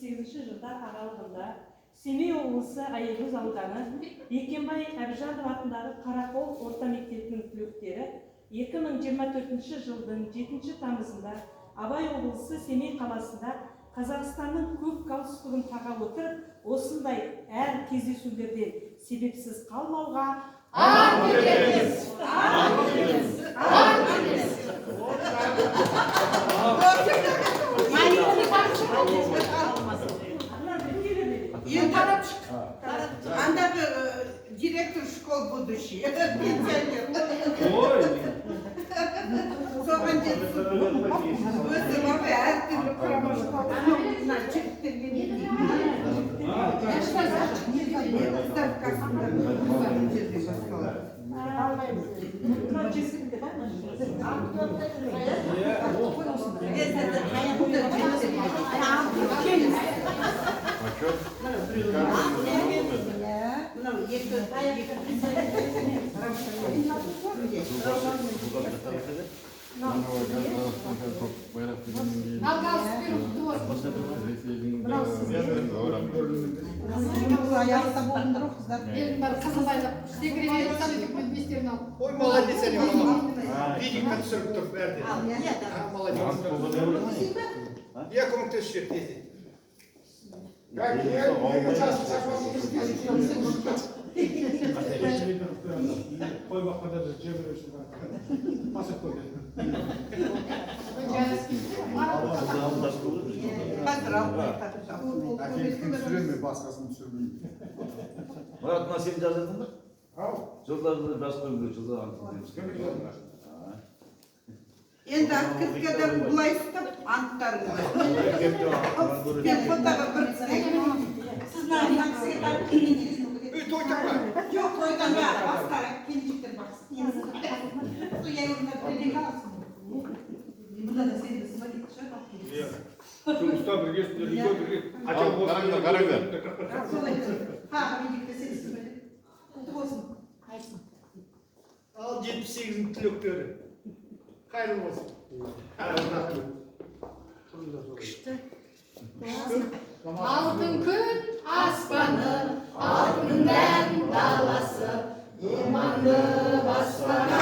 1978 жылдар аралығында Семей облысы, Аягөз ауданы, Бекенбай Әбжанов атындағы Қарақол орта мектебінің түлектері 2024 жылдың 7 тамызында Абай облысы, Семей қаласында Қазақстанның көк галстугін таға отырып, осындай әр кездесулерден себепсіз қалмауға Ант етеміз! Ант етеміз! Ант етеміз! Мына біреулер. Енді андағы директор школ будущий, пенсионер. Ой. Соған жетсін. Өзі бар ғой, әртүрлі құрама школа. Мына жігіттерге не дейді? Қыздар қасында жерде басталады. Мына жігіттер да, мына жігіттер. Бұл да жігіттер. Мынау екі. Ал галстук беру құтты болсын. Аяқта болдыңдар ғой, қыздар. Елдің бәрі қызыл байлап, секіре беріп, бестерін алып. Ой, молодец, әне балам. Видеоға түсіріп тұр бәрі де. А, молодец. Иә, көмектесіп жібер тез. Так, екі жас шашпасын. Қой баққанда да жер беруші бар. Пас қойды. Қазір алып қайтады. Әкеліктің түсіремін мен, басқасын түсірмеймін. Мұрат, мына сен жаздың ба? Ау. Жылдар жазып қою керек, жылдар. Енді открыткада былай ұстап, анттарыңды. Мен фотоға бір түсейін. Сіз мына кісіге қарап. Үй, той таңба. Жоқ, тойдан ба, басқа келіншектер бақсын. Я Иә. Жұмыста біргесіңдер, үйде бірге. Хотя Ал, бы осы- қараңдар, қараңдар. Құтты болсын. Ал 78-дің түлектері. Қайырлы болсын. Рахмет. Күшті. Алтын күн аспаны, алтын дән даласы, думанды баспана.